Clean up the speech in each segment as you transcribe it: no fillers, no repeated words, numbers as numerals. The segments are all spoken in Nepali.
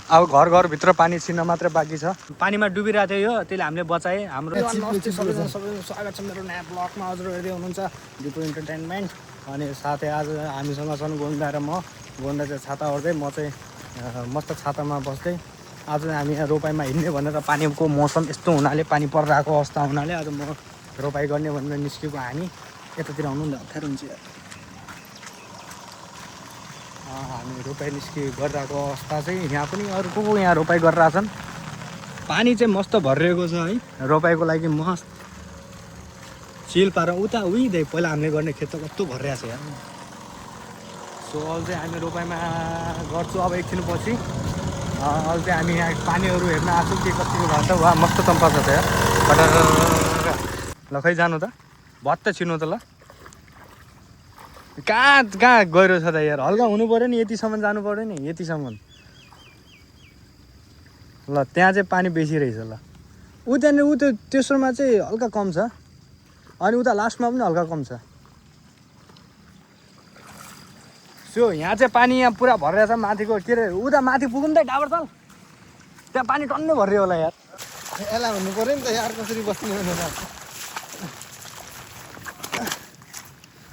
अब घरभित्र पानी छिर्न मात्रै बाँकी छ। पानीमा डुबिरहेको थियो यो, त्यसले हामीले बचाए। हाम्रो सबैजना स्वागत छ मेरो नयाँ ब्लगमा। हजुर हेर्दै हुनुहुन्छ दिपु इन्टरटेनमेन्ट। अनि साथै आज हामीसँग छन् गोन्दा र म। गोन्दा चाहिँ छाता ओर्दै, म चाहिँ मस्त छातामा बस्दै। आज हामी यहाँ रोपाइमा हिँड्ने भनेर, पानीको मौसम यस्तो हुनाले, पानी परिरहेको अवस्था हुनाले आज म रोपाइ गर्ने भनेर निस्केको। हामी यतातिर आउनु नि अप्ठ्यारो हुन्छ यार। हामी रोपाइ गरिरहेको अवस्था चाहिँ यहाँ पनि अरू को यहाँ रोपाइ गरिरहेछन्। पानी चाहिँ मस्त भरिरहेको छ है, रोपाइको लागि मस्त चिल पार। उता उही पहिला हामीले गर्ने खेत त कस्तो भरिरहेको छ यार। सो अहिले चाहिँ हामी रोपाइमा गर्छौँ अब एकछिन पछि। अहिले चाहिँ हामी यहाँ पानीहरू हेर्न आएको छौँ के कतिको भएको छ। वा मस्त चम्पा छ त यार। ल खै जानु त, भत्त छिर्नु त ल। कहाँ गइरहेछ त यार, हल्का हुनु पऱ्यो नि, यतिसम्म जानु पऱ्यो नि, यतिसम्म। ल त्यहाँ चाहिँ पानी बेसी रहेछ। ल त्यहाँनिर त्यो तेस्रोमा चाहिँ हल्का कम छ, अनि उता लास्टमा पनि हल्का कम छ। सो यहाँ चाहिँ पानी यहाँ पुरा भरिरहेछ माथिको। के अरे उता माथि पुगौँ त डाबर ताल, त्यहाँ पानी टन्नै भरियो होला यार। यसलाई भन्नु पऱ्यो नि त यार, कसरी बस्ने भनेर।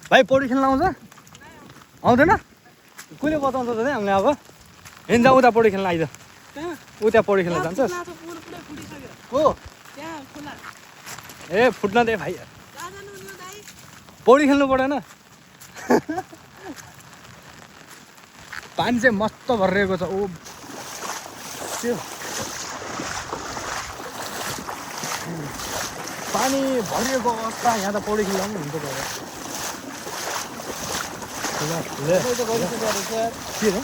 भाइ पौडी खेल्न आउँछ? आउँदैन? कसले बताउँछ त हामीलाई? अब हिँड्दा उता पौडी खेल्न आइज। उता पौडी खेल्न जान्छस्? हो ए फुट्न दे भाइ, पौडी खेल्नु परेन। पानी चाहिँ मस्त भरिरहेको छ। ओ त्यो पानी भरिएको अवस्था, यहाँ त पौडी खेल्दा पनि हुन्छ गएर। के हो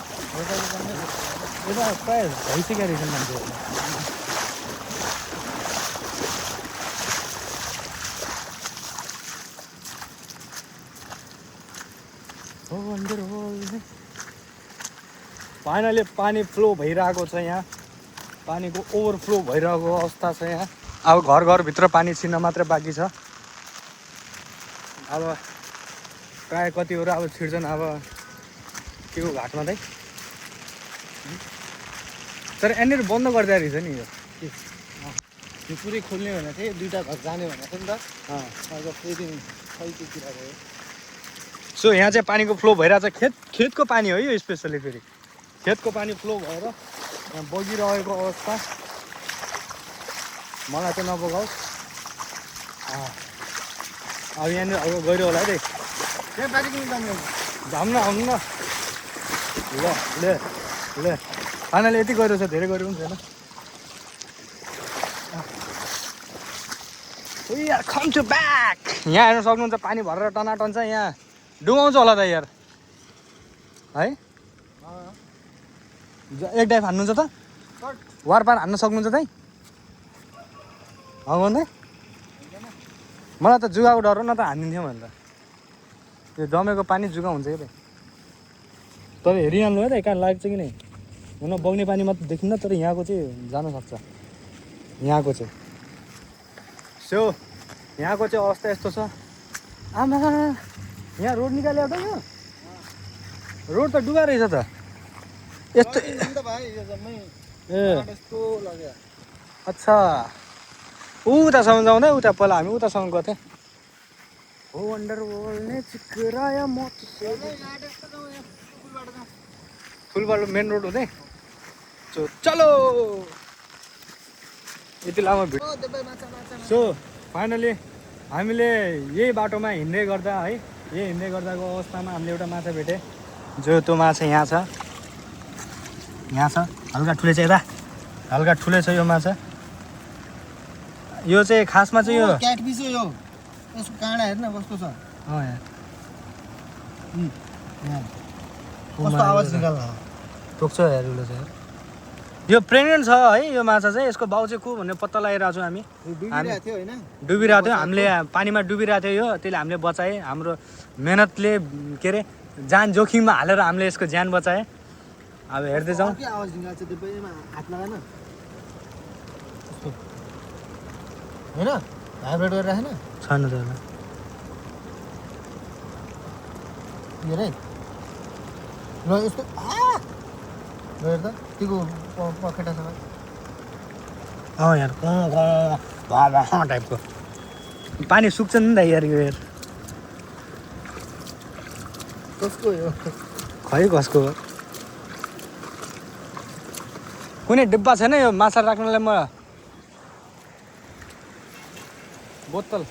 यता प्रायः भइसकेको रहेछ मान्छेहरू। फाइनली पानी फ्लो भइरहेको छ यहाँ, पानीको ओभरफ्लो भइरहेको अवस्था छ यहाँ। अब घरभित्र पानी छिर्न मात्रै बाँकी छ। अब प्रायः कतिवटा अब छिर्छन् अब के को घाटमा चाहिँ। तर यहाँनिर बन्द गरिदिएको रहेछ नि यो। यो पुरै खोल्ने भनेको थिएँ, दुईवटा घर जाने भनेको थियो नि त। फेरि खैतिर गयो। सो यहाँ चाहिँ पानीको फ्लो भइरहेछ। खेतको पानी हो यो, स्पेसली फेरि खेतको पानी फ्लो भएर यहाँ बगिरहेको अवस्था। मलाई चाहिँ नबगाओस्। अब यहाँनिर अब गइरह्यो होला है। त्यहाँ बारी किन जाने? झाम्न आउनु न। ल फाइनली यति गइरहेको छ, धेरै गइरहेको पनि छैन। यार कम टु ब्याक। यहाँ हेर्न सक्नुहुन्छ पानी भरेर टनाटन छ। यहाँ डुबाउँछ होला त यार है। एक डाइभ हान्नुहुन्छ त, वार पार हान्न सक्नुहुन्छ त? भन्दै मलाई त जुगाको डर हो, न त हानिदिन्थ्यो भने त। त्यो जमेको पानी जुगा हुन्छ क्या। तर हेरिहाल्नु है त कहाँ लाग्छ कि नै। हुन बग्ने पानी मात्र देखिन्न, तर यहाँको चाहिँ जान सक्छ। यहाँको चाहिँ सो यहाँको चाहिँ अवस्था यस्तो छ। आमा यहाँ रोड निकाल्यो त, यो रोड त डुबा रहेछ त यस्तो। ए अच्छा, उतासम्म जाउँदा उता पहिला हामी उतासम्म गएको थियौँ। हो वन्डरवर्ल्ड ने चिकराया म फुलबाटो मेन रोड हुँदै। चलो यति लामो भिड। सो फाइनली हामीले यही बाटोमा हिँड्दै गर्दा है, यही हिँड्दै गर्दाको अवस्थामा हामीले एउटा माछा भेटेँ। जो त्यो माछा यहाँ छ, यहाँ छ। हल्का ठुलै छ, यता हल्का ठुलै छ यो माछा। यो चाहिँ खासमा चाहिँ यो क्याटफिस हो। यो यसको काँडा हेर्न कस्तो छ। कस्तो आवाज निकाल्छ, टोक्छ यार उसले चाहिँ। यो प्रेग्नेन्ट छ है यो माछा चाहिँ। यसको बाउ चाहिँ को भन्ने पत्ता लगाइरहेको छौँ हामी। डुबिरहेको थियो हामीले, पानीमा डुबिरहेको थियो यो, त्यसले हामीले बचाएँ। हाम्रो मेहनतले के अरे जान जोखिममा हालेर हामीले यसको ज्यान बचाएँ। अब हेर्दै जाउँ। होइन भाइब्रेट गरेर राखेन छैन त ल यस्तो हेर त तिको पखेटासँग अँ यार टाइपको पानी सुक्छ नि त यार यो यार कसको यो खै कसको हो कुनै डिब्बा छैन यो माछा राख्नलाई म बोतल